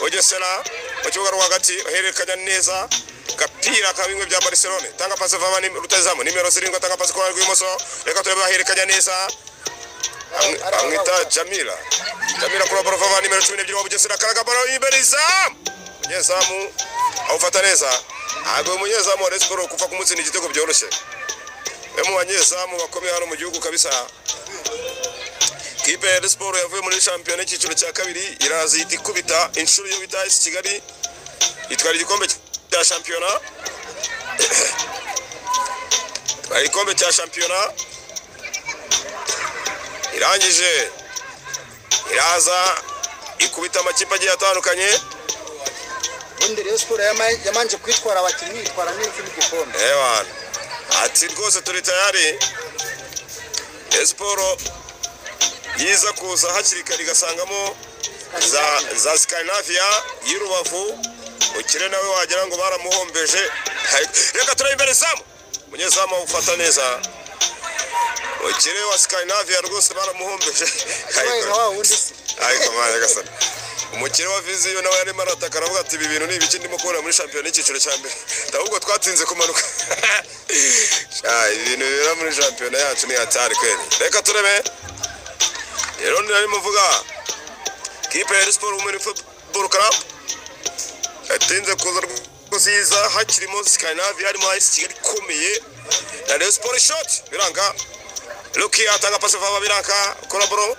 Speaker 1: Bugesera mu kibuga rwagati ahererekanya neza gapira ka bimwe bya Barcelona tanga passe vava ni rutazamu nimero 7 tanga passe ku ruhande rw'ibumoso. Reka turebe ahererekanya neza amwita Jamila Jamila kuri baro vava nimero 12 wa Bugesera karaga baro imbere izamu umunyezamu awufata neza. Ntabwo umunyezamu wa Rayon Sports kupfa kumutsinda igitego byoroshye. Mu banyezamu bakomeye hano mu gihugu kabisa. Kipe ya Rayon Sports yavuye muri shampiyona y'icyiciro cya kabiri iraza ihita ikubita inshuro yo bita AS Kigali itwara igikombe cya shampiyona. Itwara igikombe cya shampiyona irangije iraza ikubita amakipe agiye atandukanye.
Speaker 3: Ubundi Rayon Sports yamanje kwitwara abakinnyi itwara n'ikindi gikombe.
Speaker 1: Ewana ati rwose turi tayari. Rayon Sports yiza kuza hakiri kare igasangamo za Scandinavia y'Urubavu. Ukire nawe wagira ngo baramuhombeje. Reka turebe imbere izamu. Umunyezamu awufata neza. Ukire wa Scandinavia rwose baramuhombeje. Ariko mwana gasana. Umukire wa Viziyo nawe yarimo arataka aravuga ati ibi bintu ni ibiki ndimo kubona muri shampiyona y'icyiciro cya mbere. Ahubwo twatsinze kumanuka. Ibintu bibera muri shampiyona yacu ni hatari kweli. Reka turebe. Rero narimo mvuga kipe ya Rayon Sports Women Football Club yatinze kuza rwose iza hakirimo Scandinavia harimo AS Kigali ikomeye na Rayon Sports shot biranga. Luki atanga passe vava biranga kolaboro.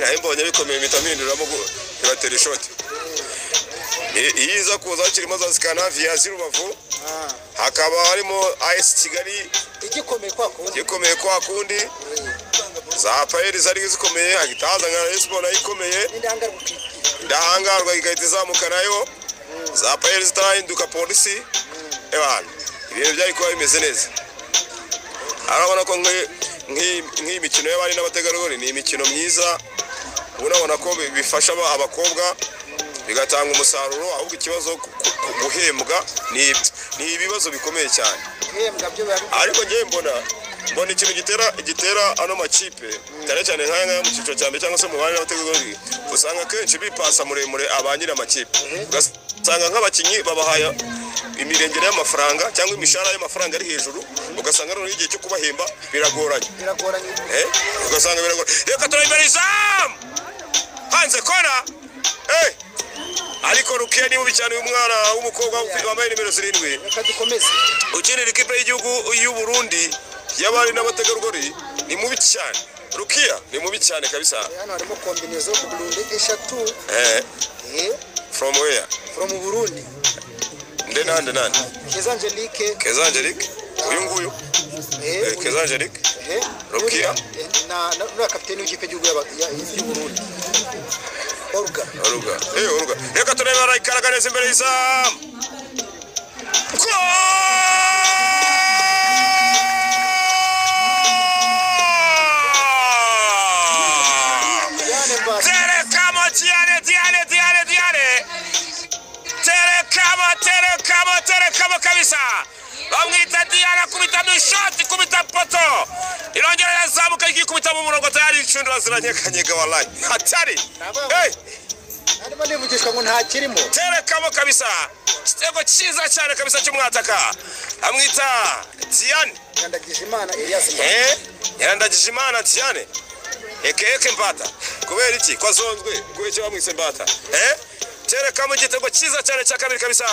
Speaker 1: Nayo mbonye bikomeye mpita mpinduramo ibatera ishoti. Iza kuza hakirimo za Scandinavia z'Urubavu hakaba harimo AS Kigali igikomeye kwa kundi za Payeri zari zikomeye agitaza nka Rayon Sports nayo ikomeye indahangarwa igahita izamuka nayo za Payeri zitarahinduka polisi. Ebana ibintu byari kuba bimeze neza. Arabona ko nk'iyi mikino y'abari n'abategarugori ni imikino myiza, unabona ko bifasha abakobwa bigatanga umusaruro. Ahubwo ikibazo guhembwa ni ibibazo bikomeye cyane. Ariko ngiye mbona ikintu gitera ano makipe cyane cyane nk'aya ngaya mu cyiciro cya mbere cyangwa se mu bari n'abategarugori, usanga kenshi bipasa muremure abanyira amakipe. Ugasanga nk'abakinnyi babahaya imirengere y'amafaranga cyangwa imishahara y'amafaranga ari hejuru, ugasanga noneho igihe cyo kubahemba biragoranye. Ugasanga biragoranye. Reka turebe izamu hanze kona. Ariko Rukiya ni mubi cyane, uyu mwana w'umukobwa wambaye nimero 7
Speaker 3: Reka dukomeze.
Speaker 1: Ukinira ikipe y'igihugu y'u Burundi y'abari n'abategarugori ni mubi cyane. Rukiya ni mubi cyane kabisa.
Speaker 3: Hano harimo combinaison Burundi eshatu.
Speaker 1: From where?
Speaker 3: From Burundi.
Speaker 1: Nde nande nande?
Speaker 3: Keza Angelique.
Speaker 1: Keza Angelique. Uyu nguyu. Keza Angelique. Rukiya
Speaker 3: na kapiteni w'ikipe y'igihugu y'u Burundi. Olga.
Speaker 1: Olga. Olga. Reka turebe arayikaraga neza imbere y'izamu. Terekamo Diane Diane Diane Diane. Terekamo terekamo terekamo kabisa. Bamwita Diane akubita mu shoti kubita poto. Irongera yazamuka ikikubita mu murongo tayari inshundura ziranyeganyega wallahi. Hatari.
Speaker 3: Arimo nivugishwa ngo nta kirimo.
Speaker 1: Terekamo kabisa. Igitego cyiza cyane kabisa cy'umwataka. Amwita Diane.
Speaker 3: Nyandagijimana Elias.
Speaker 1: Nyandagijimana Diane. Eke Mbata. Kubera iki? Kwa zonzwe, kubera iki bamwise Mbata? Terekamo igitego cyiza cyane cya kabiri kabisa.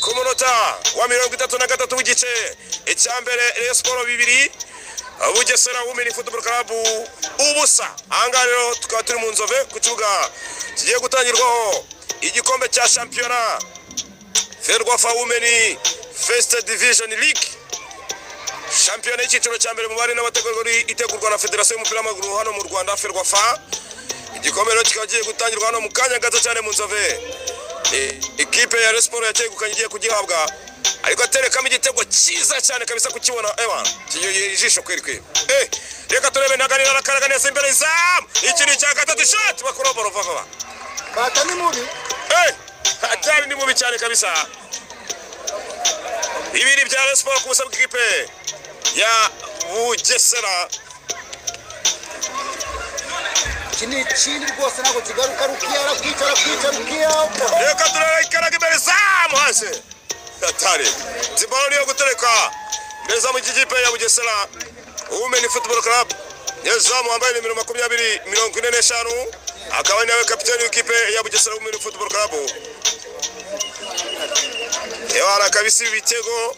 Speaker 1: Ku munota wa 33 w'igice. Icya mbere Rayon Sports 2, Bugesera Women Football Club ubusa. Ahangaha rero tukaba turi mu Nzove ku kibuga kigiye gutangirwaho igikombe cya shampiyona Ferwafa Women First Division League, shampiyona y'icyiciro cya mbere mu bari n'abategarugori itegurwa na Federasiyo y'umupira w'amaguru hano mu Rwanda Ferwafa. Igikombe rero kikaba kigiye gutangirwa hano mu kanya gato cyane mu Nzove. Ikipe ya Rayon Sports yacyegukanye igiye kugihabwa, ariko aterekamo igitego cyiza cyane kabisa kukibona ewa kiyoye ijisho kweri kweri. Reka turebe Ntaganira arakaraga neza imbere izamu, iki ni icya gatatu, shot bakurobora vuba.
Speaker 3: Bata ni mubi.
Speaker 1: Hatari ni mubi cyane kabisa. Ibiri bya Rayon Sports ku busa bw'ikipe ya Bugesera.
Speaker 3: Iki ni ikindi rwose ntabwo kigaruka. Rukiya arakwica arakwica Rukiya.
Speaker 1: Reka turebe ikaraga imbere izamu hasi. Hatari. Zibalo niyo gutereka imbere izamu ry'ikipe ya Bugesera Women Football Club. Nyezamu wambaye nimero 20 45 akaba ari nawe kapiteni w'ikipe ya Bugesera Women Football Club. Ewa kabisa ibitego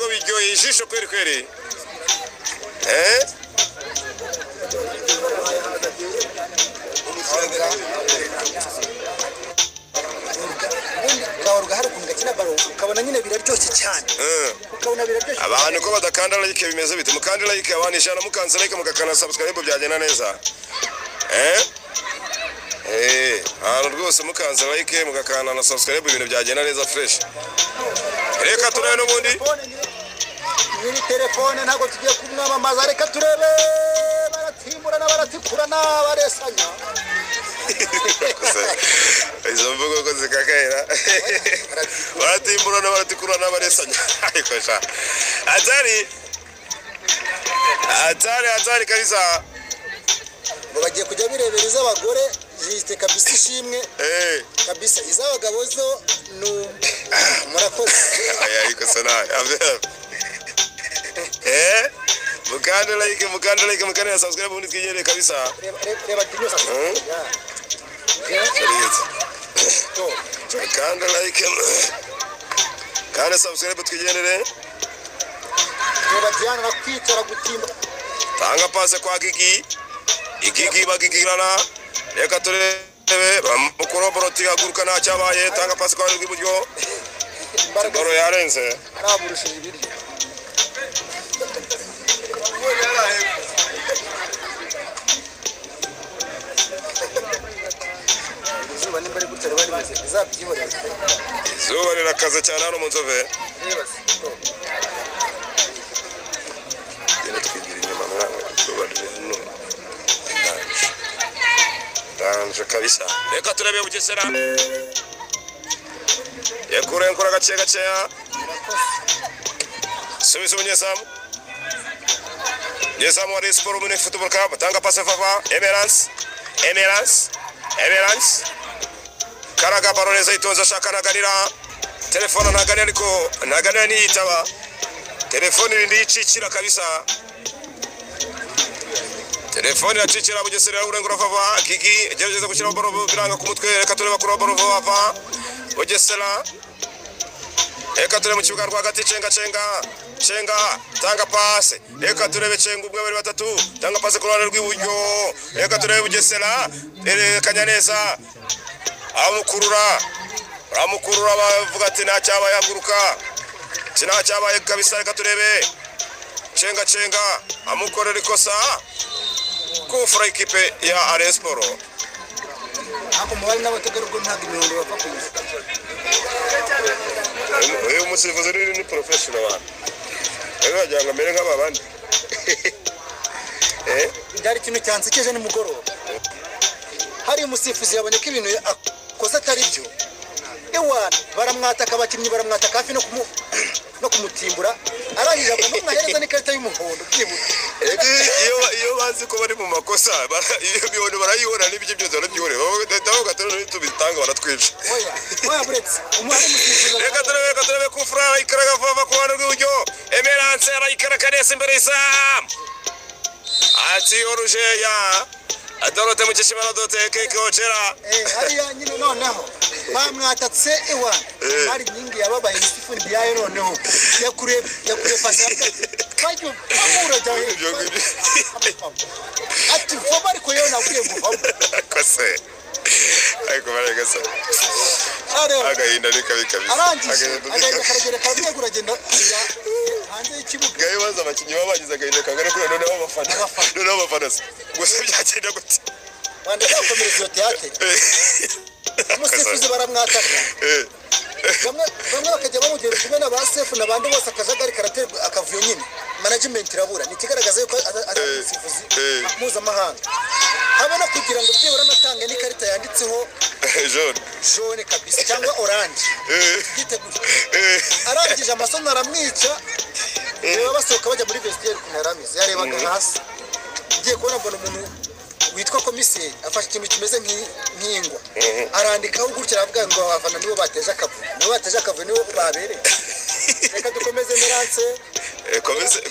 Speaker 1: biryoheye ijisho kweri kweri.
Speaker 3: Hari ukuntu gakina baro ukabona nyine biraryoshye cyane. Ukabona biraryoshye.
Speaker 1: Abantu ko badakanda like bimeze bite? Mukande like abantu ijana, mukanze like mugakana subscribe byagenda neza. Ahantu rwose mukanze like mugakana na subscribe ibintu byagenda neza fresh. Reka turebe n'ubundi.
Speaker 3: Nyiri telefone ntabwo tugiye kumwamamaza, reka turebe baratimurana baratikurana baresanya.
Speaker 1: Izo mvugo ko zikakaira. Baratimurana baratikurana baresanya. Ariko sha. Hatari. Hatari hatari kabisa.
Speaker 3: Ngo bagiye kujya birebera iz'abagore jiste kabisa ishimwe. Kabisa iz'abagabo zo no murakoze.
Speaker 1: Aya ariko sana. Mukande like, mukande like, mukande subscribe ubundi twigere kabisa.
Speaker 3: Reba tinyosa.
Speaker 1: Mukande like, kandi subscribe twigendere.
Speaker 3: Reba Diana nakwicara gutimba.
Speaker 1: Tanga pase kwa Gigi. Igigi bagigirana. Reka turebe bamukoroboro tigaguruka nta cyabaye. Tanga pase kwa rw'iburyo. Baro yarenze.
Speaker 3: Araburushije ibiryo. Izuba nimba ari gutya riba rimeze bizabyihorera.
Speaker 1: Izuba rirakaze cyane hano mu Nzove. Genda twigira inyuma mwana, izuba riri hano. Danje kabisa. Reka turebe Bugesera. Yakurenkura gace gaceya. Subiza umunyezamu. Nyezamu wa Rayon Sports Women Football Club tanga pase vava Emerance Emerance Emerance Karaga baro neza itonze ashaka Ntaganira. Telefone Ntaganira ariko Ntaganira ntiyitaba. Telefone irindi yicikira kabisa. Telefone iracikira Bugesera urengura vava Gigi gerageza gushyiraho baro biranga ku mutwe. Reka turebe kuri baro vava Bugesera. Reka turebe mu kibuga rwagati cenga cenga cenga tanga pase. Reka turebe cenga umwe babiri batatu tanga pase ku ruhande rw'iburyo. Reka turebe Bugesera erekanya neza amukurura amukurura bavuga ati nta cyabaye haguruka, nta cyabaye kabisa. Reka turebe cenga cenga amukorera ikosa kufura ikipe ya Rayon Sports.
Speaker 3: Ako mubari n'abategarugori ntabwo imihondo bapfa kuyiza.
Speaker 1: Uyu musifuzi rero ni professional abantu. Rero wagira ngo amere nk'aba bandi.
Speaker 3: Byari ikintu cyansekeje nimugoroba. Hari umusifuzi yabonye ko ibintu akoze atari byo. Ewa baramwataka abakinnyi baramwataka hafi no kumutimbura, arangije abona n'umwahereza n'ikarita y'umuhondo byibura.
Speaker 1: Iyo bazi ko bari mu makosa, iyo mihondo barayibona n'ibyo byose barabyihorera. Bavuga ati none tubitanga baratwica.
Speaker 3: Oya, oya buretse. Umuhari musifuzi.
Speaker 1: Reka turebe kufura ikaraga vuba ku ruhande rw'iburyo. Emerance arayikaraga neza imbere y'izamu. Ati oruje ya Dorote Mukeshimana Dorote keke Ojera.
Speaker 3: Hariya nyine noneho bamwatatse ewa hari nyingi yababaye isifundi yayo noneho yakuriye pasi bajyo amura jahe ati vuba ariko yewe nabwiye ngo vamo
Speaker 1: kose ariko baragasa agahinda ni kabi kabisa
Speaker 3: arangije agahinda karagera karamwegura agenda hanze y'ikibuga
Speaker 1: gayo baza abakinnyi baba bagize agahinda kangana kuriya noneho abafana gusa byagenda gute
Speaker 3: wanda byakomereza iyo teatre umusifuzi baramwataka bamwe bakajya bamugera kumwe na ba sefu n'abandi bose akajagari karaterwa akavuyo nyine management irabura ni ikigaragaza yuko ari umusifuzi mpuzamahanga habe no kugira ngo byibura anatange n'ikarita yanditseho jaune kabisa cyangwa orange yiteguye arangije amasomo aramwica reba basohoka bajya muri vestiaire ukuntu yari ameze yarebaga hasi ngiye kubona mbona umuntu witwa komiseri afashe ikintu kimeze nk'ingwa arandikaho gutya aravuga ngo abafana nibo bateje akavuyo nibo babereye reka dukomeze Merance.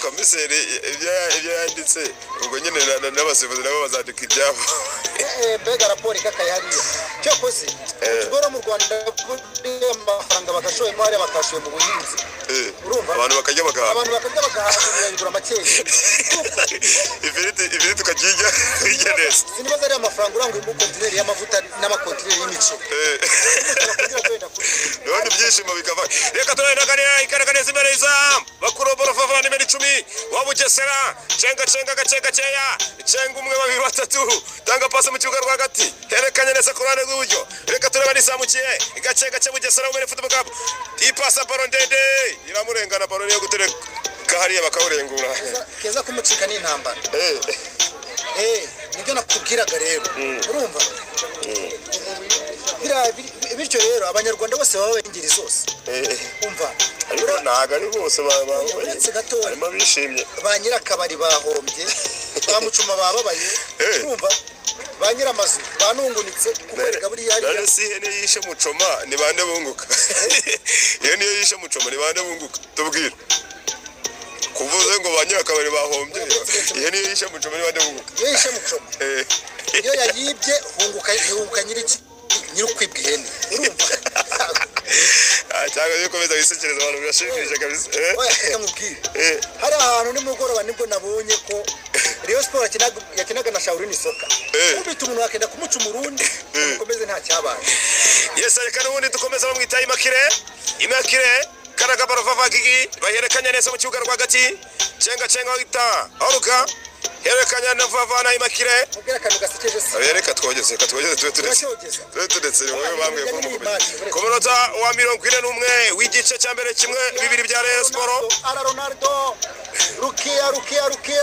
Speaker 1: Komiseri ibyo yanditse ubwo nyine n'abasifuzi nabo bazandika ibyabo
Speaker 3: mbega raporo ikakaye hariya cyakoze tugora mu Rwanda amafaranga bagashoyemo hariya bakashoye mu buhinzi urumva
Speaker 1: abantu bakarya bagahaga
Speaker 3: bigura makeya
Speaker 1: ifiriti ukajya irya neza
Speaker 3: sinibaza ariya mafaranga urangwa mu kontineri y'amavuta n'amakontineri y'imiceri
Speaker 1: none ibyishimo bikava reka turabona ikaragana imbere y'izamu bakurobora vava nimero 10 wa Bugesera cenga cenga gace gakeya cenga 1 2 3 tanga pasi mu kibuga rwagati herekanye neza ku ruhande rw'iburyo reka tureba nizamukiye gace gace Bugesera umere football club ipasa baro ndende iramurengana baro niyo gutereka hariya bakawurengura
Speaker 3: keza kumucika ni intambara nibyo nakubwiraga rero urumva bityo rero abanyarwanda bose baba ingeri zose umva
Speaker 1: ariko ntago ari bose
Speaker 3: uretse gatoya
Speaker 1: harimo abishimye
Speaker 3: ba nyirakabari bahombye ba mucuma bababaye urumva ba nyiramazu banungunitse kuko erega buriya
Speaker 1: hariya si ihene yishe mucoma ni bande bunguka iyo niyo yishe mucoma ni bande bunguka tubwire kuvuze ngo ba nyirakabari bahombye ihene iyo yishe mucoma ni bande bunguka
Speaker 3: iyo yishe mucoma iyo yayibye hunguka nyiriki nyir'ukwibwa ihene urumva
Speaker 1: cyangwa iyo ukomeza wisekereza abantu birashimishije kabisa
Speaker 3: reka nkubwire hari ahantu nimugoroba nibwo nabonye ko Rayon Sports yakinaga na Shaolin Soccer ubita umuntu akenda kumuca umurundi mukomeze nta cyabaye
Speaker 1: yes reka n'ubundi dukomeza bamwita Imakire karaga barova gigi baherekanya neza mu kibuga rwagati cenga cenga wita aruka herekanya na vava na Imakire
Speaker 3: mubwira akantu gasekeje se
Speaker 1: reka twogeze tube turetse wowe bambwiye ko mukomeze ku munota wa 41 w'igice cya mbere 1-2 bya Rayon Sports
Speaker 3: ara Ronaldo Rukia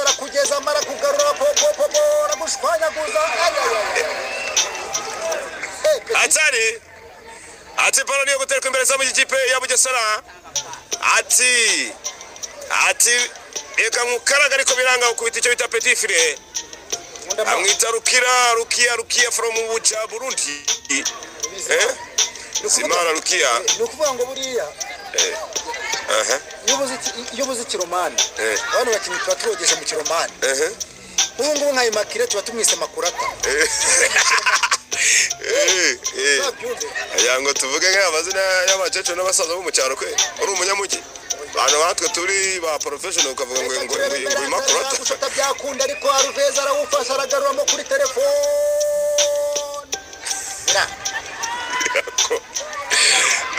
Speaker 3: arakugeza amara kugarura popopopo aragushwanyaguza
Speaker 1: atari ati balo niyo guterwa imbere zamu y'ikipe ya Bugesera ati reka mukaraga ariko biranga gukubita icyo bita petit filet amwita Rukia from Buja Burundi Simara Rukia
Speaker 3: ni ukuvuga ngo buriya iyo ubuze ikiromani abantu bakinnyi tuba turogeje mu kiromani nk'ubu ngubu nka Imakire tuba tumwise Makurata
Speaker 1: ngo tuvuge nk'amazina y'abakecuru n'abasaza bo mu cyaro kwe uri umunyamujyi abantu batwe turi ba professional ukavuga ngo ngo Imakurata
Speaker 3: gushota byakunda ariko Alves arawufasha aragaruramo kuri telefone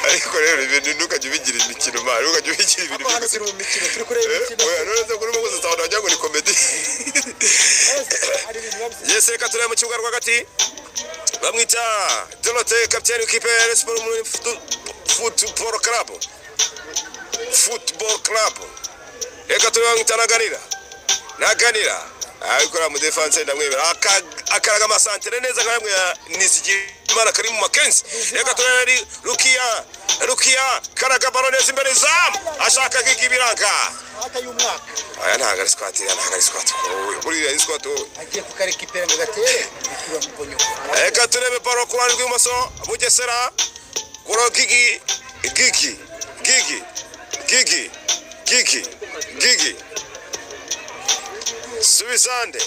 Speaker 1: ariko rero ibintu ntukajya ubigira imikino mari ntukajya ubigira ibintu
Speaker 3: hano turi mu mikino turi kureba imikino
Speaker 1: oya none se kurimo gusa abantu wagira ngo ni komedi yes reka turebe mu kibuga rwagati bamwita Dorote kapiteni w'ikipe ya Rayon Sports muri Football Club reka turebe bamwita Naganira ariko uriya mudefanse ndamwemera akaraga amasantere neza nka yamwe ya Nizigimana kari mu Makenzi reka turebe Rukia karaga baro neza imbere izamu ashaka kiga ibiranga aya ntabwo ari squat wowe buriya ni squat wowe
Speaker 3: agiye kukareka ipera ngo gatere
Speaker 1: reka turebe baro ku ruhande rw'ibumoso Bugesera kuro Gigi Gigi Subizande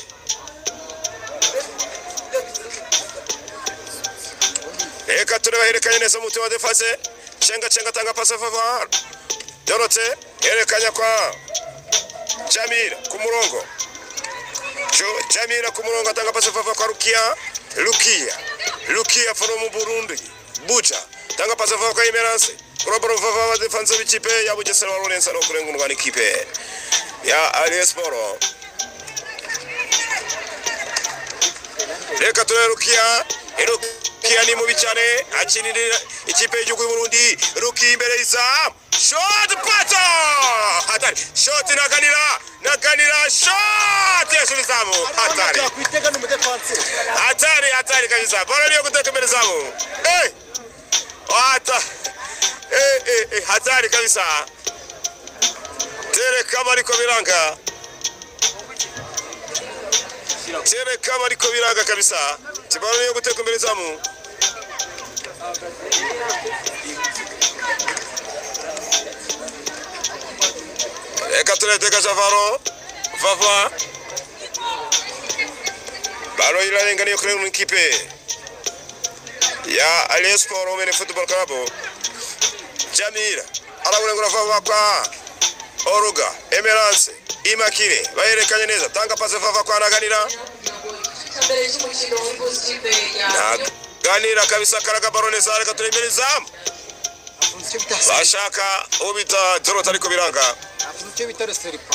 Speaker 1: Reka turebe herekanye neza umutima wa defense. Cenga cenga tanga passe favor. Dorote herekanya kwa Jamira ku murongo. Jamira ku murongo atanga passe favor kwa Rukia. Rukia from Burundi. Bucha tanga passe favor kwa Emerance. Kurabaro favor wa defense b'ikipe ya Bugesera wa Lawrence no kurengurwa n'ikipe ya Rayon Sport. Reka turebe Rukia. Rukia ni mubi cyane akinira ikipe y'igihugu y'u Burundi. Rukia imbere y'izamu. Shot pato! Hatari. Shot naganira shot yasubizamu. Hatari. Hatari hatari kabisa. Bora niyo guteka imbere zamu. Eh! Wata. Eh hatari kabisa. Tereka bariko biranga. Tereka bariko biranga kabisa. Tibaro niyo guteka imbere zamu. Reka turebe Javaro Vava. Balo irarenga niyo kuri mu ikipe ya Rayon Sport Women Football Club. Jamira araburengura Vava kwa Oruga Emerance Imakire bayerekanye neza tanga passe Vava kwa Naganira. Naganira kabisa karaga baro neza reka turebe izamu. Bashaka ubita Dorota ariko biranga.
Speaker 3: Icyo bita reseripa.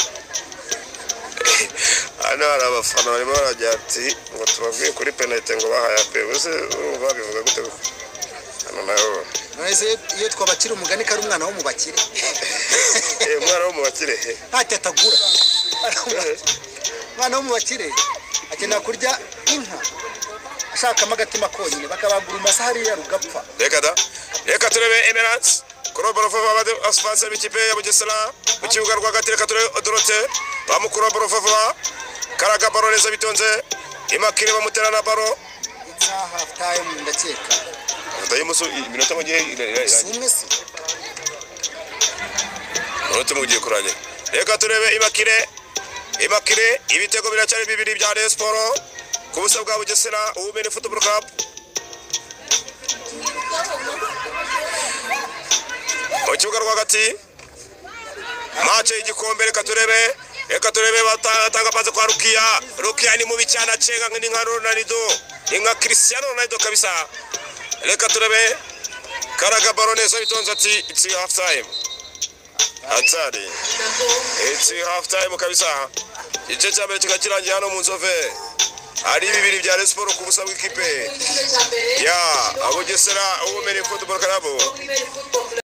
Speaker 1: Hano hari abafana barimo baragira ati ngo tubabwiye kuri penalite ngo bahaye ape bose urumva bivuga gute hano nayo.
Speaker 3: None iyo twabakira umugani kari umwana wo mu bakire.
Speaker 1: Umwana wo mu bakire
Speaker 3: ntacyo atagura. Umwana wo mu bakire akenera kurya inka ashakamo agatima konyine bakabagura umasa hariya rugapfa.
Speaker 1: Reka da. Reka turebe Emerance. Kuroboro fava abafana b'ikipe ya Bugesera mu kibuga rwagati. Reka turebe Dorote bamukuroboro fava karaga baro neza bitonze Imakire bamutera na baro.
Speaker 3: It's a half time ndakeka.
Speaker 1: Time so iminota mugiye
Speaker 3: umwe se.
Speaker 1: Iminota mugiye kuranye. Reka turebe Imakire. Imakire ibitego biracyari bibiri bya Rayon Sport ku busa bwa Bugesera Women Football Club. Mu kibuga rwagati match y'igikombe. Reka turebe batanga passe kwa Rukia. Rukia ni mubi cyane acenga ni nka Ronaldo, ni nka Cristiano Ronaldo kabisa. Reka turebe karaga baro neza bitonze ati it's half time. Hatari. It's half time kabisa. Igice cya mbere kikakirangiye hano mu Nzove. Ari bibiri bya Rayon Sport ku busa bw'ikipe ya Bugesera Women Football Club.